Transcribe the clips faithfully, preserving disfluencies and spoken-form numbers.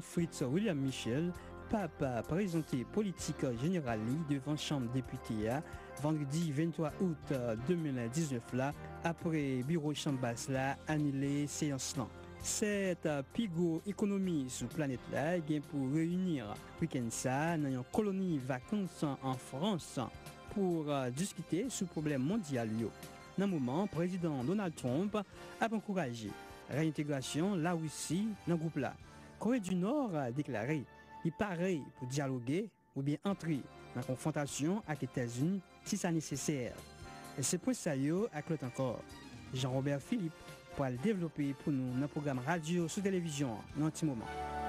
Fritz William Michel p ap prezante politik jeneral li devan Chanm Depite a vandredi venntwa out de mil diznèf la, apre biwo Chanm Bas la anile seyans lan. Sèt pi gwo ekonomi sou planèt la gen pou reyini wikenn sa a nan yon koloni vakans an Frans pou diskite sou pwoblèm mondyal yo, nan moman Prezidan Donald Trump ap ankouraje reyentegrasyon Larisi nan gwoup la. Kore di Nò deklare li pare pou dyaloge oubyen antre nan konfwontasyon ak Etazini si sa nesesè. Se pwen sa yo ak lòt ankò Jean Robert Philippe pral devlope pou nou nan pwogram radyo sou televizyon an nan yon ti moman.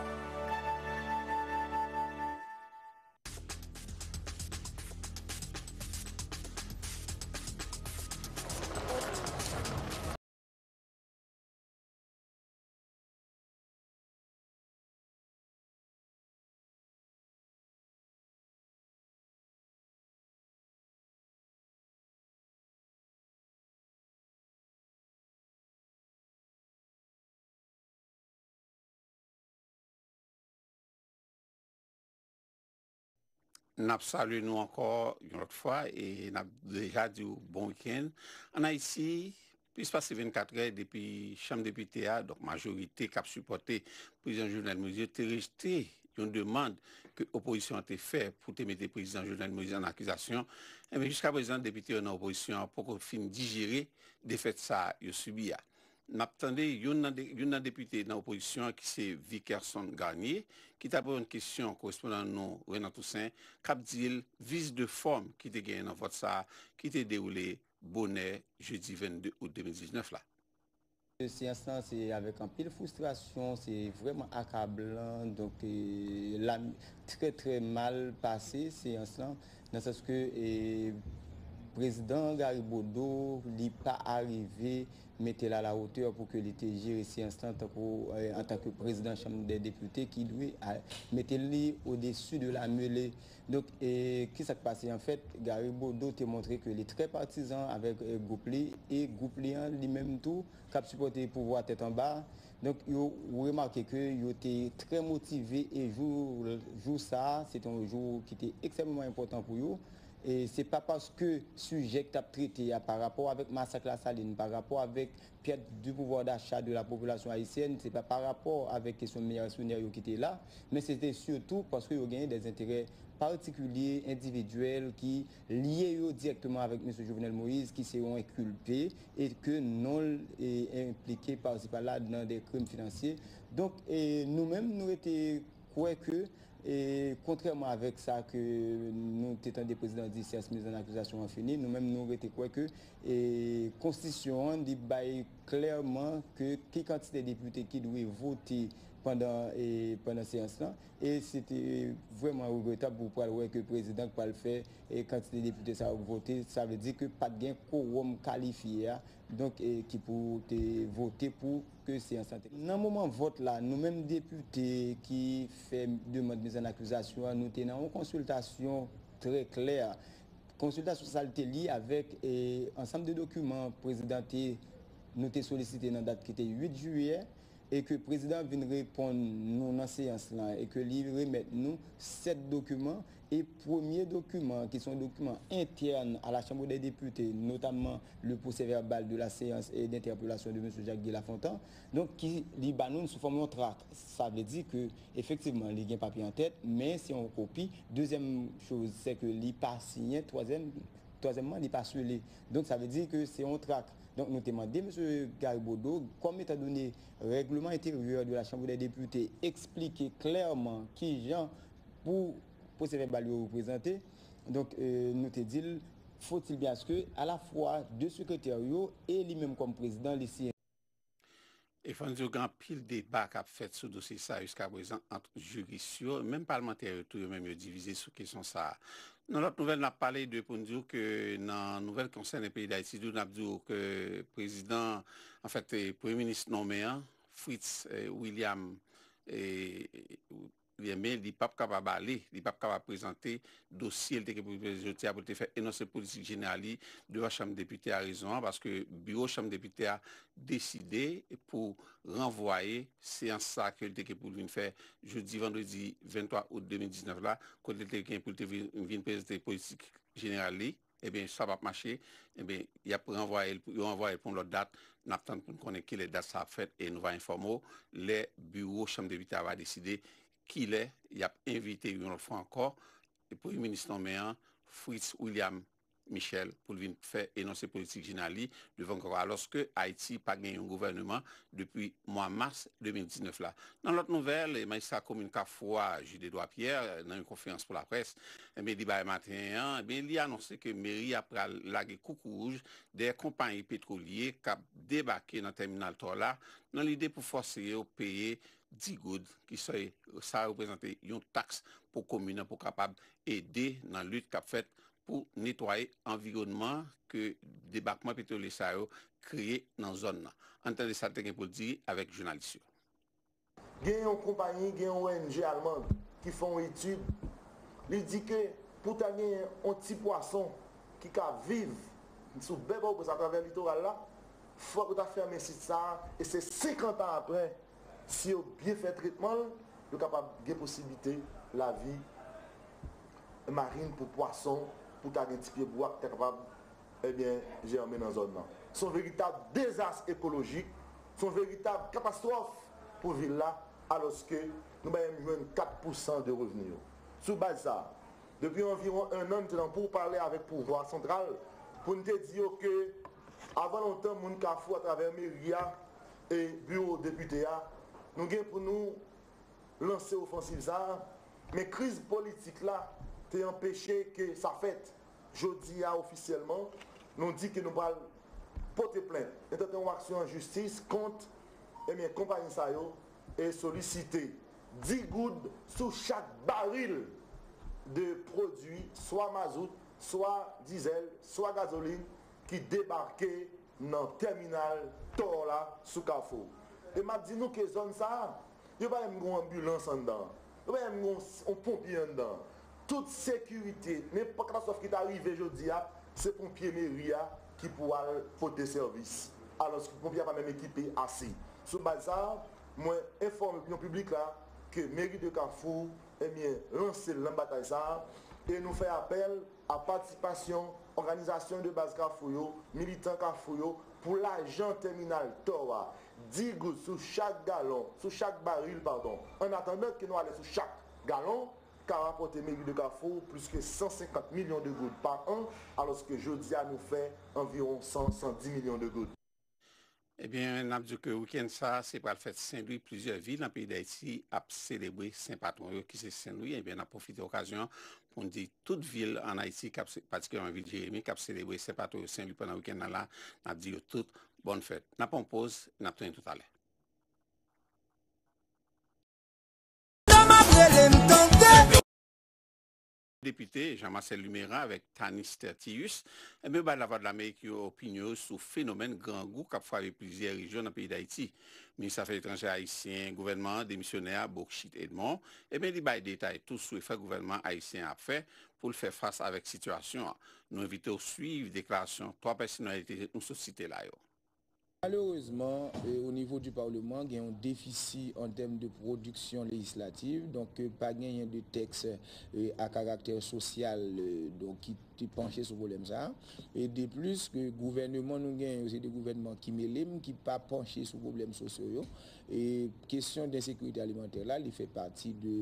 N ap salye nou ankò yon lòt fwa e n ap deja di w bon wikenn. Ann Ayiti, plis pase vennkat è depi Chanm Depite a, donk majorite k ap sipòte Prezidan Jovenel Moïse yo te rejte yon demann ke opozisyon an te fè pou te mete Prezidan Jovenel Moïse ann akizasyon. Enben, jiskaprezan, depite yo nan opozisyon an poko fin dijere defèt sa a yo sibi a. N ap tande youn nan de, youn nan depite nan opozisyon an ki se Vikerson Garnier, ki t ap reponn kesyon korespondan nou Renan Toussaint, k ap di l vis de fòm ki te genyen nan vòt sa a ki te dewoule bonè jedi vennde out de mil diznèf la. Seyans lan se avèk anpil fristrasyon, se vrèman akablan, donk la trè trè mal pase seyans lan, nan sans ke prezidan Gary Bodeau li pa arive mete l a la hauteur pou ke li te jere seyans lan tankou antanke prezidan chanm dè depite ki dwe mete li au-dessus de la mêlée. Donk, e, kisa k pase anfèt? Gary Bodeau te montre ke li trè patizan avèk e, gwoup li, e gwoup li an, li menm tou, k ap sipòte pouvwa tèt anba. Donk, yo remake ke yo te trè motive e jou, jou sa a, se te yon jou ki te ekstrèmeman enpòtan pou yo. E se pa paske sijè k t ap trete a pa rapò avèk masak Lasalin, pa rapò avèk perte du pouvoir d'achat de la population haïtienne, se pa pa rapò avèk kesyon mèsenè yo ki te la, men se te sitou paske yo genyen dè enterè patikilye, endividyèl ki lye yo dirèkteman avèk mesye Jovenel Moïse ki se yon enkilpe e ke non l enplike pasi pala nan de krim finansye. Donk, nou menm nou rete kwè ke E, kontrèman avèk sa ke nou te tande prezidan di, seyans miz an akizasyon an fini, nou menm nou rete kwè ke e, konstitisyon an li bay klèman ke ki kantite depite ki dwe vote pandan e, pandan seyans lan. E se te vrèman regretab pou pral wè ke prezidan k pral fè e, kantite depite sa yo vote, sa vle di ke pa t gen kowòm kalifye a donk e, ki pou te vote pou ke seyans lan te. Nan moman vòt la, nou menm depite ki fè demann miz an akizasyon an, nou te nan yon konsiltasyon trè klè. Konsiltasyon sa a li te li avèk e, ansanm de dokiman prezidan te, nou te solisite nan dat ki te uit jiyè e ke prezidan vin reponn nou nan seyans lan e ke li remèt nou sèt dokiman e premye dokiman ki se yon dokiman entèn a la Chambre des Députés, notamman le procès-verbal de la séance e, d'interpellation de mesye Jacques Guy Lafontant, donk ki li ba nou sou fòm yon trak. Sa vle di ke efektivman li gen papye an tèt, men se yon kopi. Dezyèm choz se ke li pa siyen, twazyèm twazyèmman li pa sele. Donk sa vle di ke se yon trak. Donk nou te mande mesye Gary Bodeau, kòm etandone règleman enteryè de la Chambre des Députés eksplike klèman kijan pou pwosè vèbal yo reprezante, donk nou te di l, faut-il bien à ce que à la fois de sekretè yo e li menm kòm prezidan li siyen. E fò n di w gen anpil deba k ap fèt sou dosye sa a jiskaprezan ant jiris yo, menm palmantè yo tou yo menm yo divize sou kesyon sa a. Nan lòt nouvèl n ap pale de pou n di w ke nan nouvèl k konsène peyi Dayiti tou n ap di w ke prezidan, anfèt premye minis nonmen an, Fritz William ebyen, li p ap kapab ale, li p ap kapab prezante dosye l te gen pou l prezante jodi a pou l te fè enonse politik jeneral li devan Chanm Depite a. Rezon an, paske biwo Chanm Depite a deside pou ranvwaye seyans sa ke l te gen pou l vin fè jodi vandredi venntwa out de mil diznèf la, kote l te gen pou l te vin, vin prezante politik jeneral li. Ebyen, sa p ap mache, ebyen, y ap ranvwaye l, yo ranvwaye l pou yon lòt dat. N ap tann pou n konnen kilè dat sa ap fèt e nou va enfòme w lè biwo Chanm Depite a va deside kilè y ap envite yon lòt fwa ankò Premye Minis nonmen an, Fritz William Michel, pou l vin fè enonse politik jeneral li devan kò a, alòske Ayiti pa gen yon gouvènman depi mwa mas de mil diznèf la. Nan lòt nouvèl, majistra komin Kafou a, Jude Edouard Pierre, nan yon konferans pou laprès, ebyen, li bay maten an, ebyen, li anonse ke meri a pral lage koukouwouj dèyè konpayi petwolye k ap debake nan tèminal Tòla nan lide pou fòse yo peye dis goud, ki se, sa reprezante yon taks pou komin nan pou kapab ede nan lit k ap fèt pou netwaye anviwònman ke debakman petwolye sa yo kreye nan zòn nan. Ann tande sa l te gen pou l di avèk jounalis yo. Gen yon konpayi, gen yon O N G alman ki fè yon etid. Li di ke pou ta gen yon ti pwason ki ka viv sou bè bò près atravè litoral la, fòk yo ta fèmen sit sa a, e se senkant an apre, si yo byen fè tretman l, yo kapab gen posiblite lavi marin pou pwason, pou ta gen ti pye bwa ki ta kapab, ebyen, jèmen nan zòn nan. Se yon veritab dezas ekolojik, se yon veritab katastwòf pou vil la, alòske nou pa menm jwenn kat pousan de revni yo. Sou baz sa a, depi anviwon en an, nou te nan poupale avèk pouvwa santral pou n te di yo ke, avan lontan, moun Kafou, atravè meri a e biwo depite a, nou gen pou nou lanse ofansiv sa a, men kriz politik la te anpeche ke sa fèt. Jodi a, ofisyèlman, nou di ke nou pral pote plent, entante yon aksyon an jistis kont, ebyen, konpayi sa yo e solisite dis goud sou chak baril de pwodui, swa mazout, swa dizèl, swa gazolin, ki debake nan tèminal Tòla sou Kafou. E m ap di nou ke zòn sa a, yo pa menm gen yon anbilans anndan, yo pa menm gen yon, yon ponpye anndan. Tout sekirite, nenpòt katastwòf ki ta rive jodi a, se ponpye meri a ki pou al pote sèvis. Alòske ponpye a pa menm ekipe ase. Sou baz sa a, mwen enfòme opinyon piblik la ke meri de Kafou, ebyen, lanse l nan batay sa a, e nou fè apèl a patisipasyon òganizasyon de baz Kafou yo, militan Kafou yo, pou lajan tèminal Tò a, dis goud sou chak galon, sou chak baril, padon, an atandan ke nou ale sou chak galon, ka rapòte meri de Kafou plis ke san senkant milyon de goud pa an, alòske jodi a nou fè anviwon san, san dis milyon de goud. Ebyen, n ap di w ke wikenn sa a, se pral fèt Sen Lwi. Plizyè vil nan peyi Dayiti ap selebre sen patwon yo, ki se Sen Lwi. Ebyen, n ap pwofite okazyon an pou n di tout vil ann Ayiti, k ap se-, patikilyaman vil Jeremi, k ap selebre sen patwon yo, Sen Lwi, pandan wikenn nan la, n ap di yo tout bòn fèt. N ap pran yon poz, n ap tounen toutalè. Depite Jean Marcel Luméran avèk Tanis Tertius, ebyen, yo bay Lavwadlamerik yo opinyon yo sou fenomèn grangou k ap frape plizyè rejyon nan peyi Dayiti. Minis Afè Etranjè ayisyen gouvènman an, demisyonè a, Bocchit Edmond, ebyen, li bay detay tou sou efò gouvènman ayisyen an ap fè pou l fè fas avèk sitiyasyon an. Nou envite w swiv deklarasyon twa pèsonalite nou sot site la yo. Malerezman, o nivo di Paleman, gen yon defisi an tèm de pwodiksyon lejislatif, donk pa genyen de tèks a karaktè sosyal donk ki te panche sou pwoblèm sa a. E de plis, ke gouvèneman nou genyen yo, se de gouvènman ki mele m, ki pa panche sou pwoblèm sosyo yo. E kesyon de ensekirite alimantè la, li fè pati de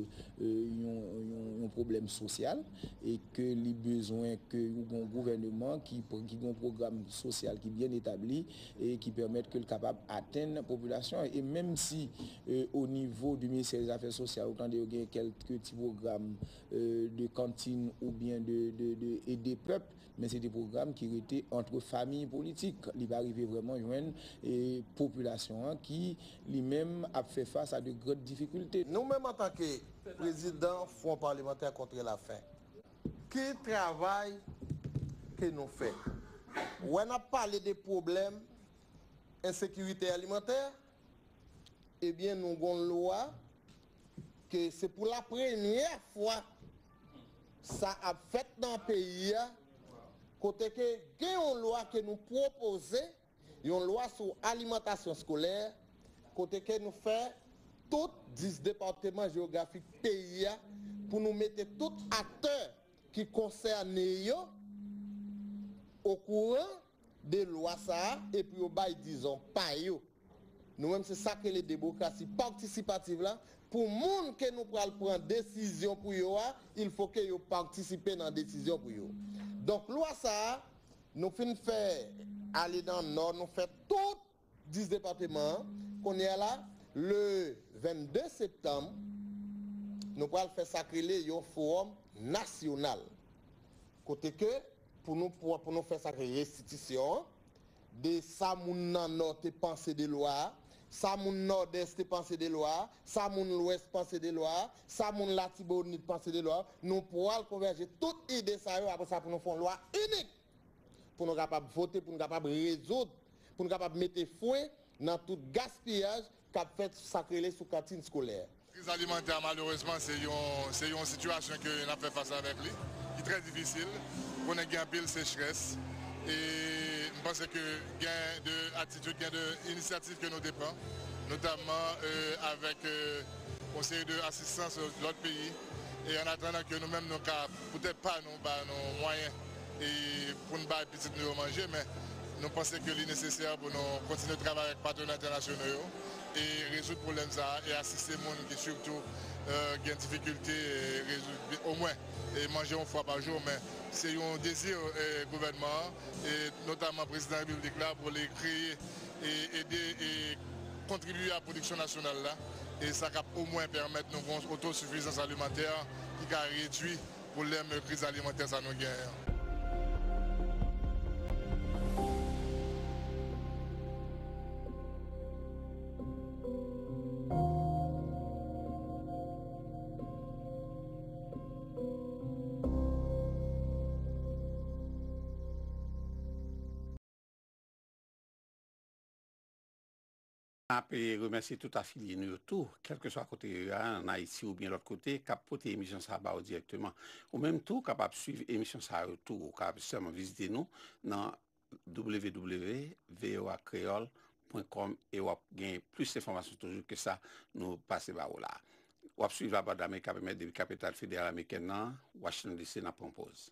yon, yon, yon pwoblèm sosyal e ke li bezwen ke yon gouvèneman ki, ki gen yon pwogram sosyal ki byen etabli e ki pèmèt ke l kapab atenn popilasyon an. E menm si o nivo di ministè dè zafè sosyal, ou tande yo gen kèlke ti pwogram de kantin oubyen de, de, de ede pèp, men se de pwogram ki rete antre famiy politik. Li pa rive vrèman jwenn e popilasyon an ki li menm ap fè fas a de grand difikilte. Nou menm antanke prezidan Fwon Palemantè Contre la Faim, ki travay ke nou fè? Wè n ap pale de pwoblèm ensekirite alimantè, ebyen nou gon lwa ke se pou la premyè fwa sa ap fèt nan peyi a, kote ke gen yon lwa ke nou pwopoze, yon lwa sou alimantasyon eskolè, kote ke nou fè tout dis depatman jewografik peyi a pou nou mete tout aktè ki konsène yo okouran de lwa sa a epi yo bay dizon pa yo. Nou menm se sa k rele demokrasi patisipativ la. Pou moun ke nou pral pran desizyon pou yo a, il fo ke yo patisipe nan desizyon pou yo. Donk lwa sa a, nou fin fè ale nan nò, nou fè tout dis depatman an. Kounye a la, le vennde septanm, nou pral fè sa k rele yon fowòm nasyonal. Kote ke pou nou, pou, pou nou fè sa k rele restitisyon an, de sa moun nan nò te panse de lwa a, sa moun nòdès te panse de lwa a, sa moun lwès panse de lwa a, sa moun Latibonit panse de lwa a, nou pral konvèje tout ide sa yo, apre sa pou nou fè yon lwa inik, pou nou kapab vote, pou nou kapab rezoud, pou nou kapab mete fren nan tout gaspiyaj k ap fèt sa k rele sou kantin eskolè. Kriz alimantè a, malerezman, se yon, se yon sitiyasyon ke n ap fè fas avèk li, ki trè difisil. Konnen gen anpil sechrès, e m panse ke gen de atitid, gen de inisyativ ke nou te pran, notamman, euh, avèk, euh, yon seri de asistans lòt peyi, e an atandan ke nou menm nou ka, poutèt pa nou, ba nou mwayen e pou n bay pitit nou yo manje, men nou panse ke li nesesè pou nou kontinye travay avèk patnè entènasyonal yo e rezoud pwoblèm sa a e asiste moun ki sitou, euh, gen difikilte, e rezoud, omwen, e manje yon fwa pa jou, men se yon dezi, e gouvènman an, e notamman prezidan repiblik la, pou li kreye e ede e kontribye a pwodiksyon nasyonal la, e sa k ap omwen pèmèt nou gen yon otosifizans alimantè ki ka redui pwoblèm kriz alimantè sa nou genyen an. N ap remèsye tout afilye nou yo tou, kèlkeswa kote yo ye a, ann Ayiti oubyen lòt kote, k ap pote emisyon sa a ba w dirèkteman. Ou menm tou, w kapab swiv emisyon sa yo tou. Ou kapab sèlman vizite nou nan w w w point v o a kreyòl point com e w ap gen plis enfòmasyon toujou ke sa nou pase ba w la. W ap swiv Lavwadlamerik k ap emèt depi kapital federal amerikèn nan, Washington D C, n ap pran yon poz.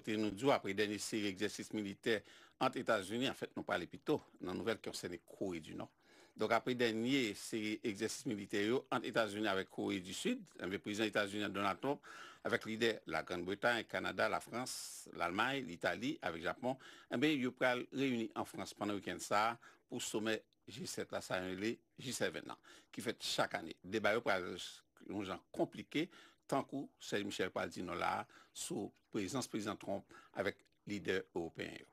Kote nou di w, apre dènye seri egzèsis militè ant Etazini, anfèt, nou prale pito nan nouvèl ki konsène Kore di Nò. Donk, apre dènye seri egzèsis militè yo ant Etazini avèk Kore di Sid, enben, prezidan Etazini an, Donald Trump, avèk lidè Lagrann Bretay, Kanada, Lafrans, Lalmay, Litali, avèk Japon, enben, yo pral reyini an Frans pandan wikenn sa a pou somè G sèt la, sa yo rele G sèt nan, ki fèt chak ane. Deba yo pral yon jan konplike, tankou Serge Michel pral di nou la a, sou prezans prezidan Trump avèk lidè ewopeyen yo.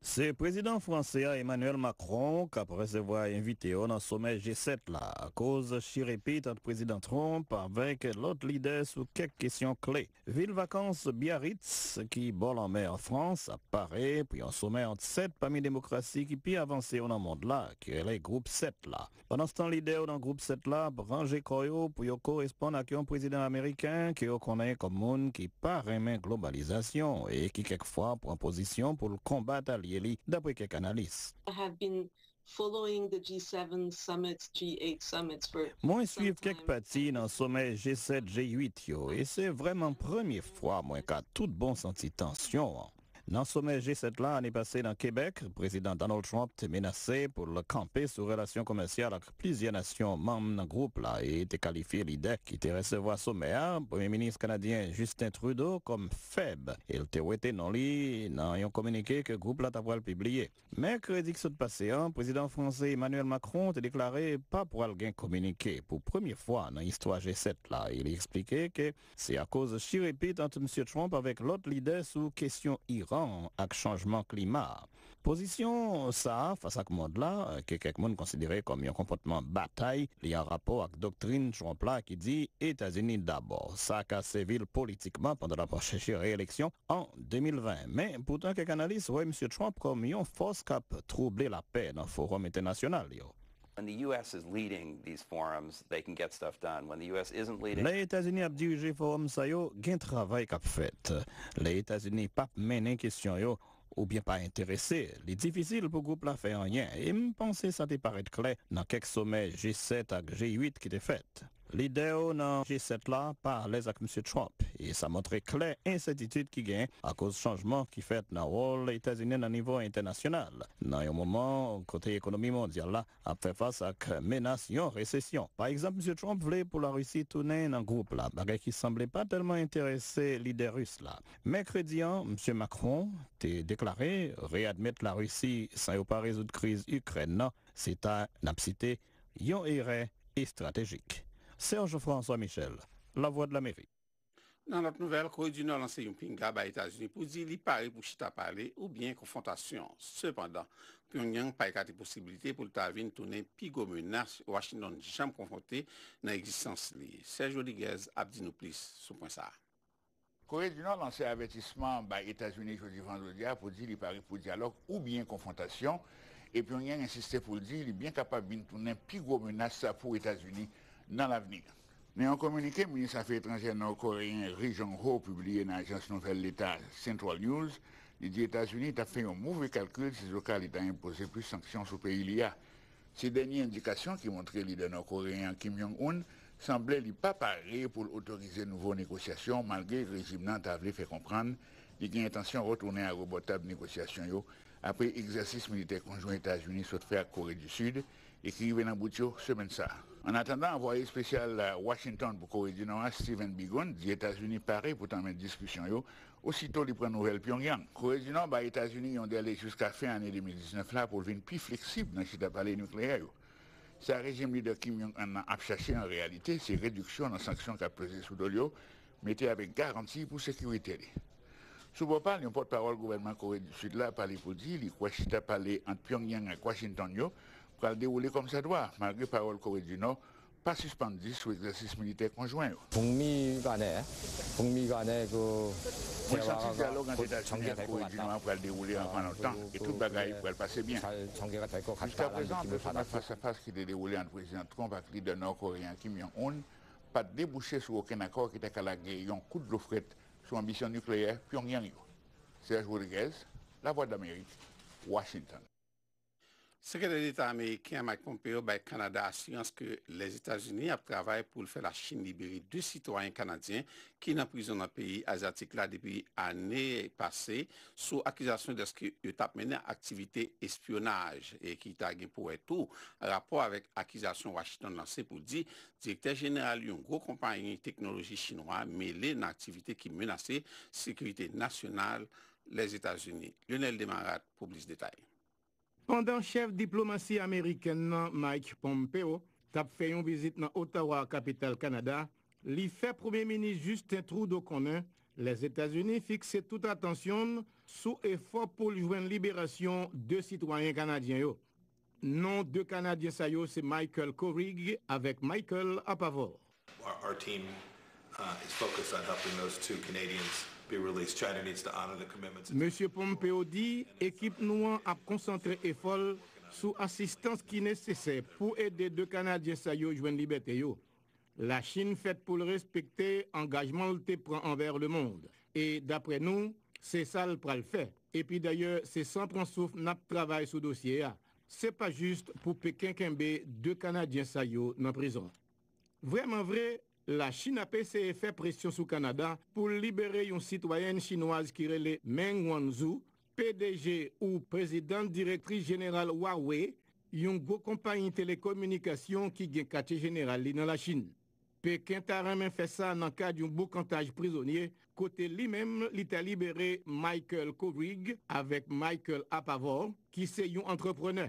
Se prezidan franse a, Emmanuel Macron, k ap resevwa envite yo nan somè G sèt la, akoz chirepit ant prezidan Trump avèk lòt lidè sou kèk kesyon kle. Vil vakans Biarritz, ki bò lanmè an Frans, ap pare pou yon somè ant sèt pami demokrasi ki pi avanse yo nan mond la, ki rele Gwoup sèt la. Pandanstan, lidè yo nan Gwoup sèt la ap ranje kò yo pou yo koresponn ak yon prezidan ameriken ke yo konnen kòm moun ki pa renmen globalizasyon e ki kèkfwa pran pozisyon pou l konbat alye li, dapre kèk analis. I have been following the G seven summits, G eight summits for Mwen swiv kèk pati nan somè G sèt, G uit yo, e se vrèman premye fwa mwen ka tout bon santi tansyon an. Nan somè G sèt la ane pase nan Kebèk, Prezidan Donald Trump te menase pou l kanpe sou relasyon komèsyal ak plizyè nasyon manm nan gwoup la e te kalifye lidè ki te resevwa somè a, Premye Minis kanadyen Justin Trudeau, kòm fèb, e l te wete non li nan yon kominike ke gwoup la ta pral pibliye. Mèkredi k sot pase an, Prezidan franse Emmanuel Macron te deklare pa pral gen kominike pou premye fwa nan istwa G sèt la, e li eksplike ke se akoz chirepit ant Msye Trump avèk lòt lidè sou kesyon Iran ak chanjman klima. Pozisyon sa a fas ak mond la, ke kèk moun konsidere kòm yon konpòtman batay, li an rapò ak doktrin Trump la ki di Etazini dabò. Sa ka sèvi l politikman pandan l ap chèche reyeleksyon an de mil ven. Men, poutan, kèk analis wè Msye Trump kòm yon fòs k ap twouble lapè nan fowòm entènasyonal yo. When the U S is leading these forums, they can get stuff done. When the U S isn't leading, Lè Etazini ap dirije fowòm sa yo, gen travay k ap fèt. Lè Etazini p ap mennen kesyon yo, oubyen pa enterese, li difisil pou gwoup la fè anyen, e m panse sa te parèt klè nan kèk somè G sèt ak G uit ki te fèt. Lidè yo nan G sèt la pa alèz ak Msye Trump, e sa montre klè ensètitid ki genyen akoz chanjman ki fèt nan wòl Etazini nan nivo entènasyonal, nan yon moman kote ekonomi mondyal la ap fè fas ak menas yon resesyon. Pa egzanp, Msye Trump vle pou Larisi tounen nan gwoup la, bagay ki sanble pa tèlman enterese lidè ris la. Mèkredi an, Msye Macron te deklare reyadmèt Larisi san yo pa rezoud kriz Ikrèn nan, se ta, n ap site, yon erè estratejik. Serge François Michel, Lavwadlamerik. Nan lòt nouvèl, Kore di Nò lanse yon pinga bay Etazini pou di li pare pou chita pale oubyen konfwontasyon. Sepandan, Pyongyang pa ekate posibilite pou l ta vin tounen pi gwo menas Washington janm konfwonte nan egzistans li. Serge Rodriguez ap di nou plis sou pwen sa a. Kore di Nò lanse avètisman bay Etazini jodi vandredi a pou di li pare pou dyalòg oubyen konfwontasyon, e Pyongyang ensiste pou l di li byen kapab vin tounen pi gwo menas pou Etazini nan lavni. Nan yon kominike, minis afè etranjè nò-koreyen Ri Jong Ho pibliye nan ajans nouvèl leta Central News, li di Etazini t ap fè yon move kalkil sizoka li ta enpoze plis sanksyon sou peyi li a. Se dènye endikasyon ki montre lidè nò-koreyen an Kim Jong-un sanble li pa pare pou l otorize nouvo negosyasyon, malgre rejim nan ta vle fè konprann li gen entansyon retounen arebò tab negosyasyon yo apre egzèsis militè konjwen Etazini sot fè ak Kore di Sid e ki rive nan bout yo semèn sa a. Annatandan, anvwaye espesyal Washington pou Kore di Nò a, Stephen Biegun, di Etazini pare pou tanmen diskisyon yo osito li pran nouvèl Pyongyang. Kore di Nò bay Etazini yon dèle jiska fen ane de mil diznèf la pou l vin pi fleksib nan chita pale nikleyè yo. Sa rejim lidè Kim Jong-un nan ap chache an reyalite, se rediksyon nan sanksyon k ap peze sou do l yo, mete avèk garanti pou sekirite li. Sou bò pa l, yon pòtpawòl gouvènman Kore di Sid la pale pou di li kwè chita pale ant Pyongyang ak Washington yo pral dewoule kòmsadwa, malgre pawòl Kore di Nò pa sispann di sou egzèsis militè konjwen yo. Mwen santi dyalòg ant Etazini ak Kore di Nò a pral dewoule anvan lontan, e tout bagay pral pase byen. Jiska prezan, de somè fas a fas ki te dewoule ant Prezidan Trump ak lidè nò-koreyen Kim Jong-un pa t debouche sou okenn akò ki ta ka lage yon kout dlo frèt sou anbisyon nikleyè Pyongyang yo. Serge Rodriguez, Lavwadlamerik, Washington. Sekretè Deta ameriken an, Mike Pompeo, bay Kanada asirans ke Lèzetazini ap travay pou l fè Lachin libere de sitwayen kanadyen ki nan prizon nan peyi azyatik la depi ane pase sou akizasyon dèske yo t ap mennen aktivite espyonaj e ki ta gen pou wè tou rapò avèk akizasyon Washington lanse pou di direktè jeneral yon gwo konpayi teknoloji chinwa mele nan aktivite ki menase sekirite nasyonal Lèzetazini. Lionel Demarat pou plis detay. Pandan chèf diplomasi amerikèn nan, Mike Pompeo, t ap fè yon vizit nan Ottawa, kapital Kanada, li fè Premye Minis Justin Trudeau konnen Lèzetazini fikse tout atansyon l sou efò pou l jwenn liberasyon de sitwayen kanadyen yo. Non de Kanadyen sa yo se Michael Koenig avèk Michael Apavor. Our, our team uh, is focused on helping those two Canadians be released. China needs to honor the commitments. Mesye Pompeo di ekip nou an ap konsantre efò l sou asistans ki nesesè pou ede de Kanadyen sa yo jwenn libète yo. Lachin fèt pou l respekte angajman l te pran anvè lemonn. E daprè nou, se sa l pral fè. Epi dayè, se san pran souf n ap travay sou dosye a. Se pa jis pou Peken kenbe de Kanadyen sa yo nan prizon. Vrèman vre, Lachin ap eseye fè presyon sou Kanada pou l libere yon sitwayèn chinwaz ki rele Meng Wanzhou, P D G ou prezidan direktris jeneral Huawei, yon gwo konpayi telekominikasyon ki gen katye jeneral li nan Lachin. Peken ta renmen fè sa nan kad yon boukantaj prizonye, kote li menm li ta libere Michael Kovrig avèk Michael Apavor, ki se yon antreprenè.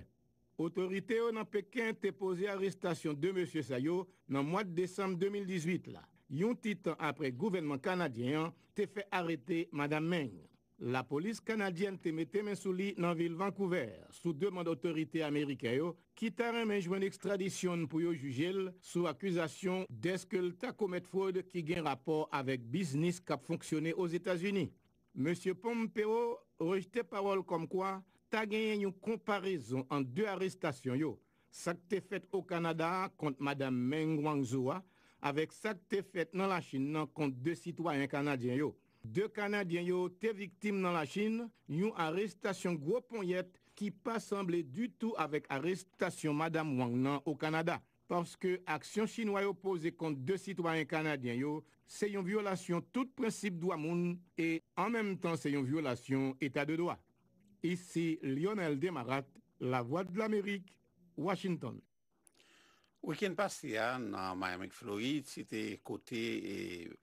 Otorite yo nan Peken te poze arestasyon de mesye sa yo nan mwa desanm de mil dizuit la, yon ti tan apre gouvènman kanadyen an te fè arete Madanm Meng. Lapolis kanadyèn te mete men sou li nan vil Vancouver, sou demann otorite ameriken yo, ki ta renmen jwenn ekstradisyon n pou yo jije l sou akizasyon dèske l ta komèt fwod ki gen rapò avèk biznis k ap fonksyone Ozetazini. Mesye Pompeo rejte pawòl kòmkwa ta genyen yon konparezon ant de arestasyon yo, sa k te fèt o Kanada a kont Madanm Meng Wanzhou a, avèk sa k te fèt nan Lachin nan kont de sitwayen kanadyen yo. De Kanadyen yo te viktim nan Lachin yon arestasyon gwo ponyèt ki pa sanble ditou avèk arestasyon Madanm Wang nan o Kanada, paske aksyon chinwa yo poze kont de sitwayen kanadyen yo se yon vyolasyon tout prensip dwa moun e, an menm tan, se yon vyolasyon eta de dwa. Isi Lionel Desmarattes, Lavwadlamerik, Washington. Wikenn pase a, nan Miami, Florid, se te kote, e,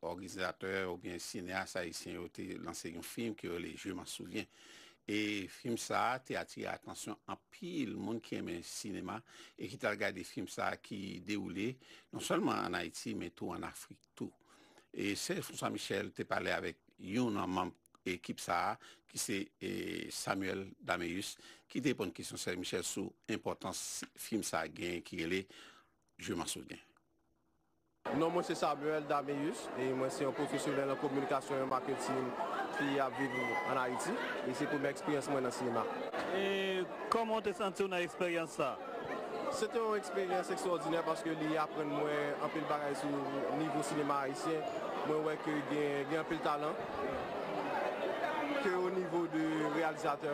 òganizatè oubyen sineyas ayisyen yo te lanse yon fim ki rele Je m'en souviens. E fim sa a te atire atansyon anpil moun ki renmen sinema e ki t al gade fim sa a ki dewoule non sèlman ann Ayiti, men tou ann Afrik tou. E Serge François Michel te pale avèk youn nan manm ekip sa a, ki se, e, Samuel Dameus, ki te reponn kesyon Serge Michel sou enpòtans fim sa a genyen ki rele Je m'en souviens. Non mwen se Samuel Dameus, e mwen se yon pwofesyonèl an kominikasyon e maketin ki ap viv ann Ayiti, e se premyè eksperyans mwen nan sinema. E kòman w te santi w nan eksperyans sa? Se te yon eksperyans ekstwòdinè paske li aprann mwen anpil bagay sou nivo sinema ayisyen. Mwen wè ke gen, gen anpil talan, ke o nivo de reyalizatè,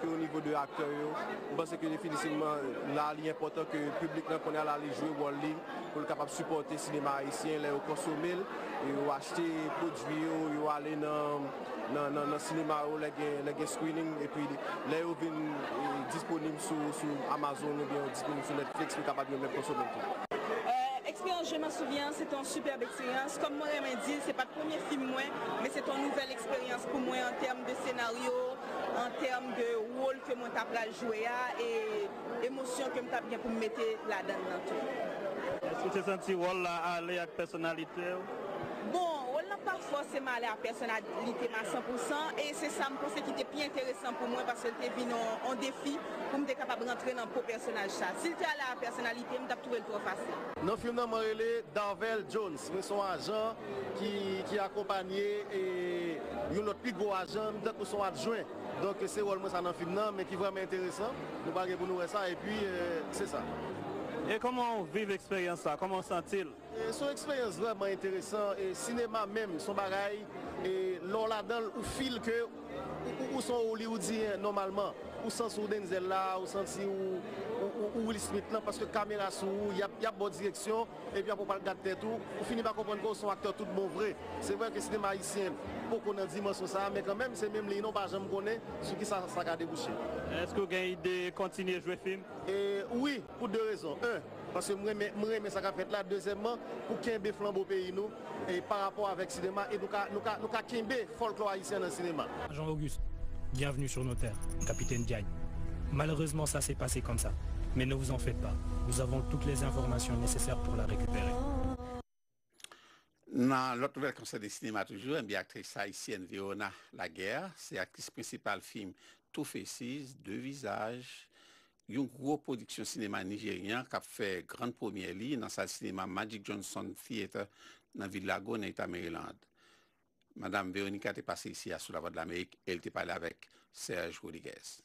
ke o nivo de aktè yo. Mwen panse ke definitivman la li enpòtan ke piblik lan kounye a la li jwe wòl li pou l kapab sipòte sinema ayisyen lè yo konsome l, yo achte pwodui yo, yo ale nan, nan, nan, nan sinema yo lè gen, lè gen screening, epi lè yo vin, e, disponib sou, sou Amazon oubyen yo disponib sou Netflix pou yo kapab yo menm konsome l tou. Euh, eksperyans Je m'en souviens, se te yon sipèb eksperyans. Kòm mwen renmen di l, se pa t premye fim mwen, men se te yon nouvèl eksperyans pou mwen an tèm de senaryo, an tèm de wòl ke mwen ta pral jwe a, e emosyon ke m t ap gen pou m mete ladan l nan tou. Èske w te santi wòl la ale ak pèsonalite w? Bon, wòl lan pa fòseman ale ak pèsonalite m a san pou san, e se sa m panse ki te pi enteresan pou mwen, paske l te vin yon, yon defi pou m te kapab rantre nan po pèsonaj sa. Si l te ale ak pèsonalite m, m t ap twouve l twò fasil. Nan fim nan, mwen rele Darvel Jones. Mwen se yon ajan ki, ki akonpanye, e, yon lòt pi gwo ajan, m tankou se yon adjwen. Donk, se wòl mwen sa nan fim nan, men ki vrèman enteresan. Nou pa gen pou nou wè sa, epi, e, se sa. E kòman w viv eksperyans sa? Kòman w santi l? E, se yon eksperyans vrèman enteresan. E, sinema menm, se yon bagay, e, lè w ladan l, ou feel ke ou, ou, ou se yon Hollywoodyen nòmalman. Ou santi w Denzel la, ou santi w, ou, ou, ou Will Smith lan, paske kamera sou ou, y ap, y ap ba w direksyon, epi apre w pral gad tèt ou, ou fini pa konprann ke w se yon aktè tout bon vre. Se vre ke sinema ayisyen poko nan dimansyon sa a, men kanmenm, se menm liy nan, w pa janm konnen sou kisa sa ka debouche. Èske w gen ide kontinye jwe fim? E, wi, pou de rezon. En, paske m renmen, m renmen sa k ap fèt la. Dezyèmman, pou kenbe flanbo peyi nou, e, pa rapò avèk sinema, e nou ka, nou ka, nou ka kenbe fòlklò ayisyen nan sinema. Jean-Auguste, bienvenue sur nos terres, capitaine Diagne. Malheureusement, ça s'est passé comme ça. Mais ne vous en faites pas, nous avons toutes les informations nécessaires pour la récupérer. Nan lòt nouvèl konsène sinema toujou, enben aktris ayisyèn Verona Laguerre se aktris prensipal fim Two Faces, De Visage, yon gwo pwodiksyon sinema nijeryen k ap fè grann premyè li nan sal sinema Magic Johnson Theatre nan vil Largo, nan eta Maryland. Madanm Veronica te pase isi a sou Lavwadlamerik e l te pale avèk Serge Rodriguez.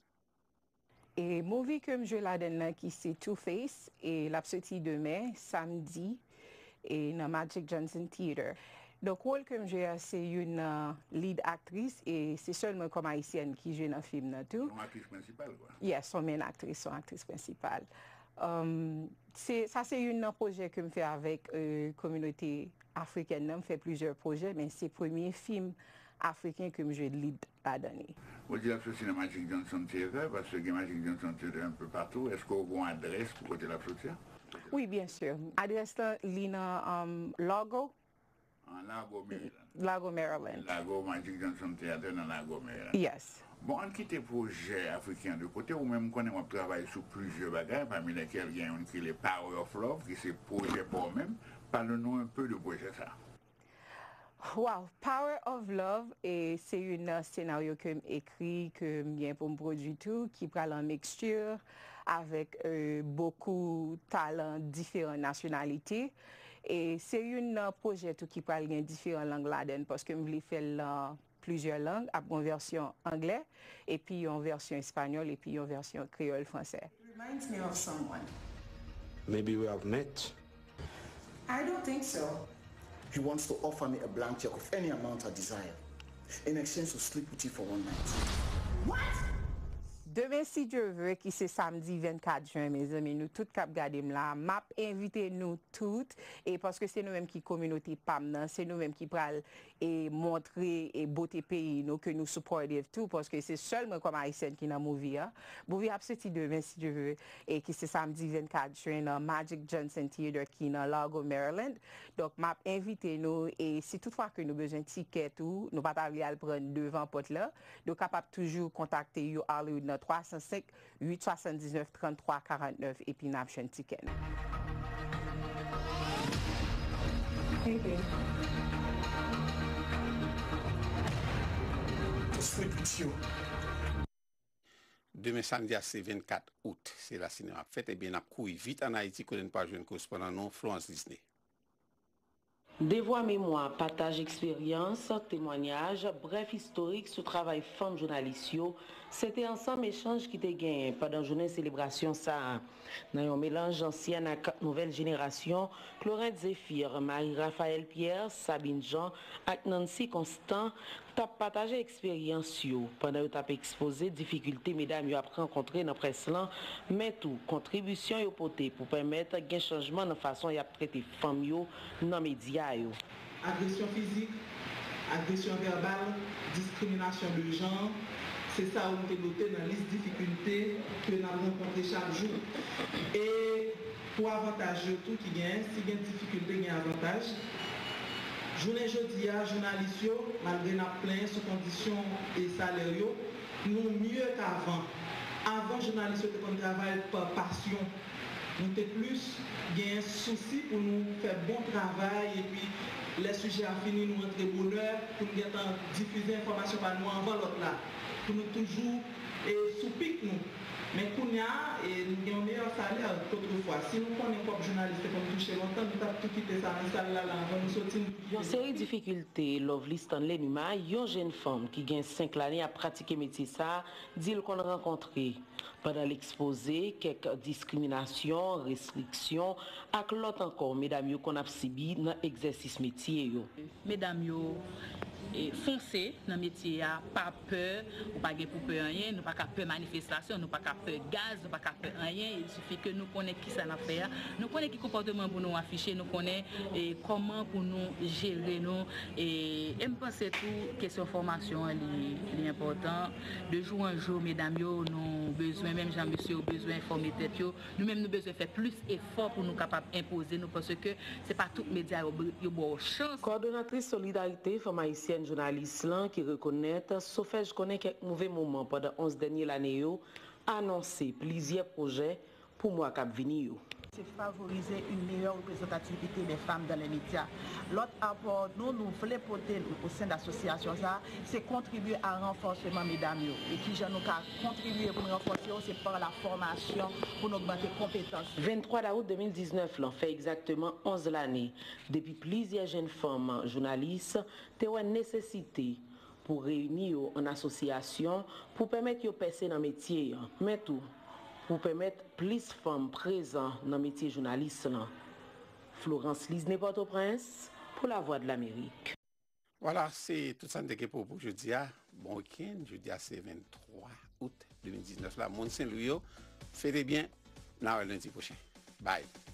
E movie ke m jwe ladan l nan ki se Two Face, e l ap soti demen, samdi, e nan Magic Johnson Theatre. Donk, wòl ke m jwe a, se youn nan lead aktris, e se sèl mwen kòm ayisyèn ki jwe nan fim nan tou. Yon aktris prensipal, kwa. Yes, yon menn aktris, yon aktris prensipal. Um, se, sa se youn nan pwojè ke m fè avèk, euh, kominote afrikèn nan, m fè plizyè pwojè, men se premye fim afriken ke m jwe lead ladan li. Ou di l ap soti nan Magic Johnson Theatre, paske gen Magic Johnson Theatre enpe patou. Èske w gen yon adrès pou kote l ap soti a? Wi, byen si. Adrès la, li nan um, Largo. An Largo, Maryland. Largo, Maryland. Largo, Magic Johnson Theatre nan Largo, Maryland. Yes. Bon, ann kite pwojè afriken an de kote. Ou menm, m konnen w ap travay sou plizyè bagay, pami lèkèl gen youn ki rele Power of Love, ki se pwojè pa w menm. Pale nou enpe de pwojè sa a. Wow, Power of Love, e se youn nan senaryo ke m ekri, ke m gen pou m pwodui tou, ki pral an miksti avèk e, bokou talan diferan nasyonalite. E se youn nan pwojè tou ki pral gen diferan lang ladan l, paske m vle fè l nan plizyè lang, ap gen yon vèsyon anglè, epi yon vèsyon espanyòl, epi yon vèsyon kreyòl fransè. Reminds me of someone. Maybe we have met. I don't think so. He wants to offer me a blank check of any amount I desire in exchange to sleep with you for one night. What? Demen, si Dye vle, ki se samdi vennkat jen, mezanmi, nou tout k ap gade m la, m ap envite nou tout, e paske se nou menm ki kominote pa m nan, se nou menm ki pral e montre e bote peyi nou, ke nou supportive tou, paske se sèl mwen kòm ayisyèn ki nan movie a. Movie a ap soti demen, si Dye vle, e ki se samdi vennkat jen nan Magic Johnson Theatre ki nan Largo, Maryland. Donk, m ap envite nou, e si toutfwa ke nou bezwen tikè tou, nou pa ta vle al pran devan pòt la, nou kapab toujou kontakte You Hollywood nan twa san senk, uit swasanndiznèf, tranntwa karannèf, epi n ap jwenn tikè nou. Hey, babe. To sleep with you. Demen samdi a se vennkat out, se la sinema ap fèt. Ebyen, n ap kouri vit ann Ayiti kote n pral jwenn korespondan nou, Florence Lisne. Devwa memwa, pataj eksperyans, temwanyaj, brèf istorik sou travay fanm jounalis yo, se te ansanm echanj ki te genyen pandan jounen selebrasyon sa a. Nan yon melanj ansyèn ak nouvèl jenerasyon, Clorinde Zéphir, Marie Raphaël Pierre, Sabine Jean ak Nancy Constant t ap pataje eksperyans yo pandan yo t ap ekspoze difikilte medam yo ap rankontre nan près lan, men tou kontribisyon yo pote pou pèmèt gen chanjman nan fason y ap trete fanm yo nan medya yo. Agresyon fizik, agresyon vèbal, diskriminasyon de jan, se sa yo m te note nan lis difikilte ke n ap rankontre chak jou. E pou avantaj yo tou ki genyen, si gen difikilte, gen avantaj. Jounen jodi a, jounalis yo, malgre n ap plenyen sou kondisyon e salè yo, nou mye k avan. Avan, jounalis yo te konn travay pa pasyon. Nou te plis genyen sousi pou nou fè bon travay, epi lè sijè a fini, nou antre bonè pou n gentan difize enfòmasyon pa nou anvan lòt la, pou nou toujou e sou pik nou. Men kounye a, e nou gen yon meyè salè ke otrefwa. Si nou konnen kòb jounalis te konn touche lontan, nou t ap tou kite sa nan sal la, la anvan nou soti, nou tou kite. Yon seri difikilte Lovely Stanley Numa, yon jenn fanm ki gen senk lane ap pratike metye sa a, di l konn rankontre pandan l ekspoze kèk diskriminasyon, restriksyon ak lòt ankò medam yo konn ap sibi nan egzèsis metye yo. Medam yo e, fonse nan metye a, pa pè, ou pa gen pou pè anyen, nou pa ka pè manifestasyon, nou pa ka pè gaz, nou pa ka pè anyen, il suffit ke nou konnen kisa n ap fè a, nou konnen ki konpòteman pou nou afiche, nou konnen e, kòman pou nou jere nou, e, e m panse tou kesyon fòmasyon an li, li enpòtan, de jou an jou, medam yo, nou bezwen, menm jan mesye yo bezwen fòme tèt yo, nou menm nou bezwen fè plis efò pou nou kapab enpoze nou, paske se pa tout medya yo, yo ba w chans. Kòdonatris Solidarite Fanm Ayisyèn Jounalis lan ki rekonèt Sofèj konnen kèk move moman pandan onz dènye lane yo, anonse plizyè pwojè pou mwa k ap vini yo. C'est favoriser une meilleure représentativité des femmes dans les médias. Lòt apò nou, nou vle pote l au sein de l'association sa, se kontribye a ranfòseman medam yo. E kijan nou ka kontribye pou n ranfòse yo, se pa la fòmasyon pou n ogmante konpetans yo. Venntwa dawout de mil diznèf lan fè egzakteman onz lane depi plizyè jenn fanm jounalis te wè nesesite pou reyini yo an asosyasyon pou pèmèt yo pèse nan metye an, men tou pou pèmèt plis fanm prezan nan metye jounalis lan. Florence Lisne, Pòtoprens, pou Lavwadlamerik. Vwala, se tout sa n te gen pou ou pou jodi a. Bon wikenn. Jodi a se venntwa out de mil diznèf la. Moun Senlwi yo, fete byen. N a wè lendi pwochen. Bye.